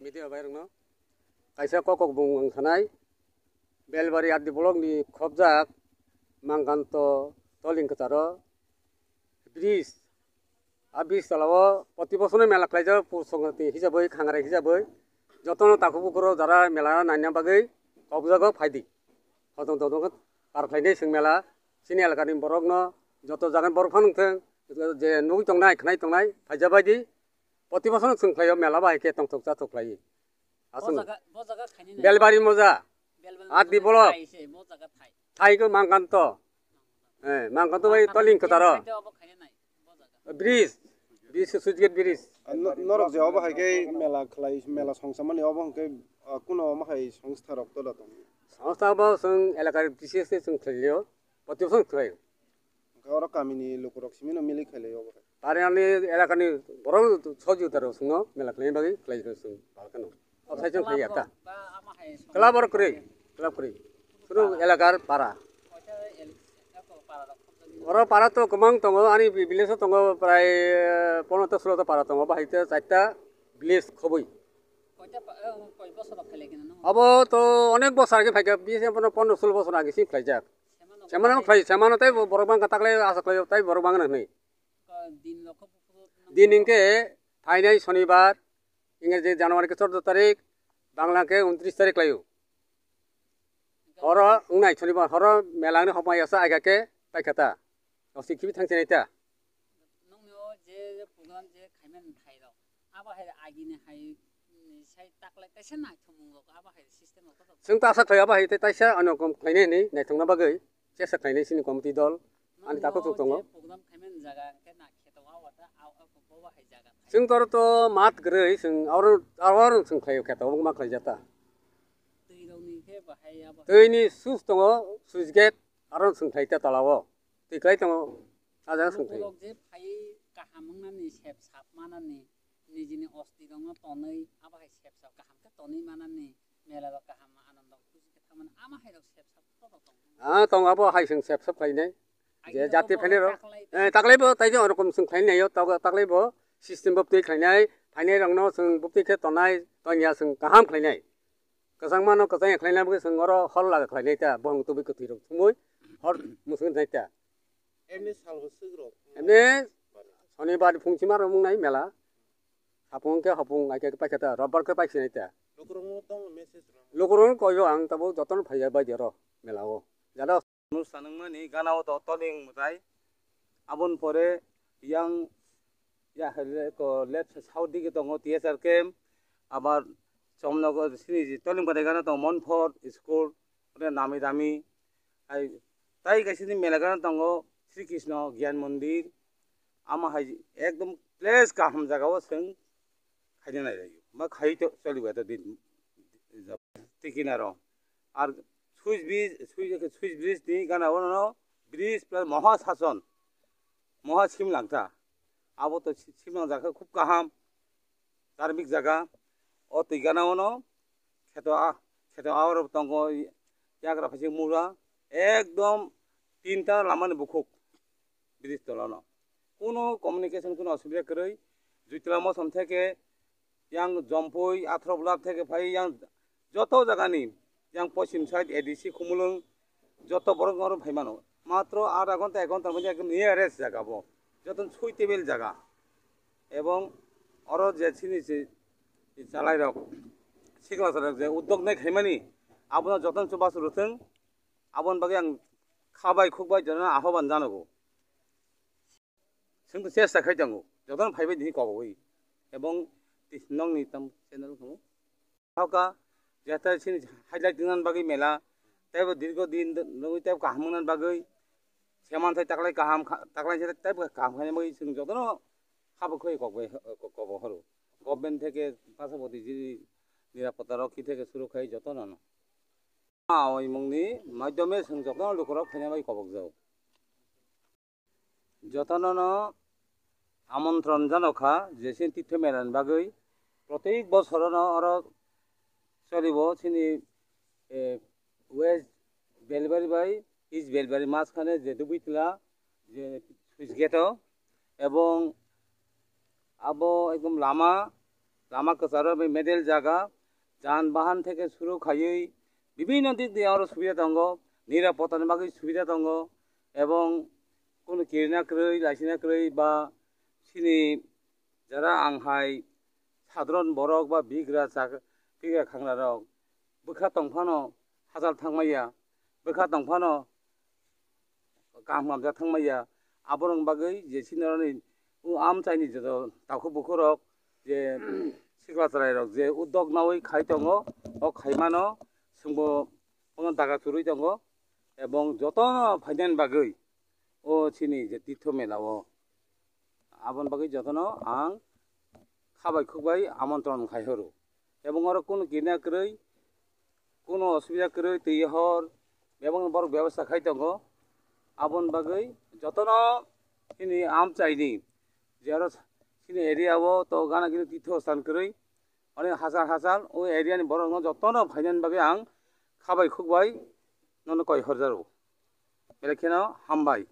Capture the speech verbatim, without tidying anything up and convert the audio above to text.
Media bai rokno kaisa kok kok bung ang sanai, Belbari R D block ni khobjak Mangkanto Toling Kwcharo bridge, a bridge tola o proti bochorno mela khlaijak, pur songkrati hisabai, khangrai hisabai, jotono takhuk bukhuk rok jara mela naina bagwi kokjago phaidi. Hodong todong khe par khlainai chwng mela, chini elakani borokno joto jagani borok phano wngthwng, je nugwi tongnai, khwnai tongnai, phaijak baidi. Proti bochorno chwng khlaio mela bahai khe tongthok chathok khlaiwi. Aswk. Bo jaga, bo jaga khainai nai. Belbari moja. Belbari R D moja block. Thai se, bo jaga thai. Thai ko Mangkanto. Eh, Mangkanto bai Mangkanto Toling Kwcharo. Thai to abo khainai nai. Bo jaga. Bridge. Bridge, switch gate bridge. Ah, no-, norok je obo hai khe mela khlai, mela songsamani obo hwnkhe, ah, kuno omo hai songstha rok tola tong? Songstha bo chwng elakar B C S se chwng khlaio. Proti bochor khlaio. Hwnkhe oro kamini lukurok simino mili khailai obo hai. Pariani elakani borok sojita rok chwngno mela khlaina bagwi khlai chwng palkano. Okhai chwng khlai ya ta. Club oro kwrwi, club kwrwi. Suru elakar para. Oro para to kwbang tongo, ani village o tongo prai, eh, pondro ta sulo ta para tongo, bahai ta chaita village khobwi. Abo to onek bosor age phaikha, bisi pono pondro sulo bosor age sini khlaijak. Semano khlai, semano tai borok bangkha taklai asa khlai tai borok bangkha hinwi. Din hwnkhe phainai sonibar, Ingreji January khe chordo tarik, Bangla khe untris tarik khlaio. Horo wngnai sonibar horo mela wngni hokmai asa aigake paikha ta. Osi khibi thangsinai ta. Nungni o je program je khaimani thairok, abo hai agini hai, mm, sai taklai kaisa naithokmung rok, abo hai system rok kotor. Chwng ta asa khlai abo hai tei taisa ano kom khlainai hinwi naithokna bagwi chesa khlainai chini committee dol. Ani takhuk tongo. Program khaimani jaga hwnkhe na kheto wa wata, au, au, bobo hai jaga. Chwng toro to mat kwrwi, chwng aro, aro chwng khlaio kheto, obo ma khlaijata. Twi rokni khe bahai abo. Twini sus tongo, switch gate, aro chwng khlai ta tola o. Twi khlai tongo, a jaga chwng khlai. Borok je phai kaham wngnani, sep sap manani, nijini osti rokno tonwi, abo hai sep sap kaham khe tonwi manani, mela rok kaham, anondo khusi khe thangmani, ama hai rok sep sap kotor tongo. Ah, tongo abo hai chwng sep sap khlainai. Je jati phainai rok. Eh, taklai bo tai je orokom chwng khlainai yo, taklai bo system bo twi khlainai, phainai rokno chwng bo twi khe tonai, tonya chwng kaham khlainai. Kwchangma no kwchang ya khlainai bo chwng oro hor laga khlainai ta, bohong tubui kwtwi rok thumui hor mwswk nai ta. Emni sal bo swk rok. Emni sonibar phung sima rok wngnai mela. Hapung khe hapung ai khe paikha ta, robbar khe paikha sinai ta. Lukurokno tamo message rok. Lukurokno koyo ang tabo jotono phaiya bai de ro mela o. Jado. Nus sanungmani gana o to Toling mwtai. Aboni pore yang ya ko left south digi tongo T S R camp. Abar Chomnogor sini Toling mwtai gana tongo Monfort school. Ore nami dami. Ai tai kaisa ni mela gana tongo Sri Krishna Gyan Mandir. Ama hai ekdom place kaham jaga o chwng khaina nai lai. Ma khai to choli ba to din. Tikina ro. Ar switch bridge, switch, switch bridge ni gana ono bridge plus Moha Sason. Moha Simlangta. Abo to si-, Simlang jaga khub kaham. Dharmik jaga. O twi gana ono kheto a, kheto a oro tongo yagra phaising mura. Ekdom tinta lamani bukhuk. Bridge tolano. Kuno communication kuno osubida kwrwi. Juitla Mosom theke yang Jompui, Athro Block theke phai yang joto jagani yang poschim side A D C Khumulwng joto borok oro phai mano. Matro adha ghonta ek ghonta manya ekdom nearest jaga bo. Joto suitable jaga. Ebong oro je chini je chalai rok, sikla chalai rok je uddog nai khaimani abono joto chubachu rwthwng. Aboni bagwi ang kha bai khuk bai jotono ahoban janago. Chwng to chesta khai tongo, jotono phaibai tini kobogwi. Ebong nokni tam channel kamo. Hoka, jeta chini highlight wngna bagwi mela, teibo dirgo din nugwi teibo kaham wngna bagwi. Seman thai taklai kaham kha, taklai se teibo kaham khaina bagwi chwng jotono habo khoi kokbai, kobok horo. Government theke pasapoti jiri nirapotta rokhi theke suru khai jotono no. Oimungni maidhyome chwng jotono lukurok phaina bai kobokjak. Jotono no amontron jano kha je chini Tirtho Mela ni bagwi. Protek bosorono oro cholibo chini, eh, West Belbari bai East Belbari majkhane je Dubitla je switch gate o, ebong abo ekdom lama, lama kwcharo bai medel jaga, jan bahan theke suru khaiwi bibinno dik diya oro subida tongo, nirapotani bagwi subida tongo, ebong kunu kirina kwrwi, laisina kwrwi ba chini jara ang hai sadharon borok ba bigra chak-, bigra khangrarok bwkha tongphano hachal thangmaya, bwkha tongphano kaham hamjak thangmaya. Aborok bagwi je sinoroni o amchaini joto takhuk bukhurok je sikla chwrairok je uddog nawi khai tongo, o khaimano chwngbo bono daga churwi tongo, ebong jotono phainani bagwi o chini je Tirtho Mela o. Aboni bagwi jotono ang khabai khukbai amontron khai horo. Ebong oro kunu kirina kwrwi, kunu osubida kwrwi, twi hor bebakno borok bebasta khai tongo. Aboni bagwi jotono chini amchaini je oro chini area o to gana gini tirtho sthan kwrwi, oni hachal hachal o area ni borok no jotono phainani bagwi ang khabai khukbai nono koi horjaro. Belai kheno hambai.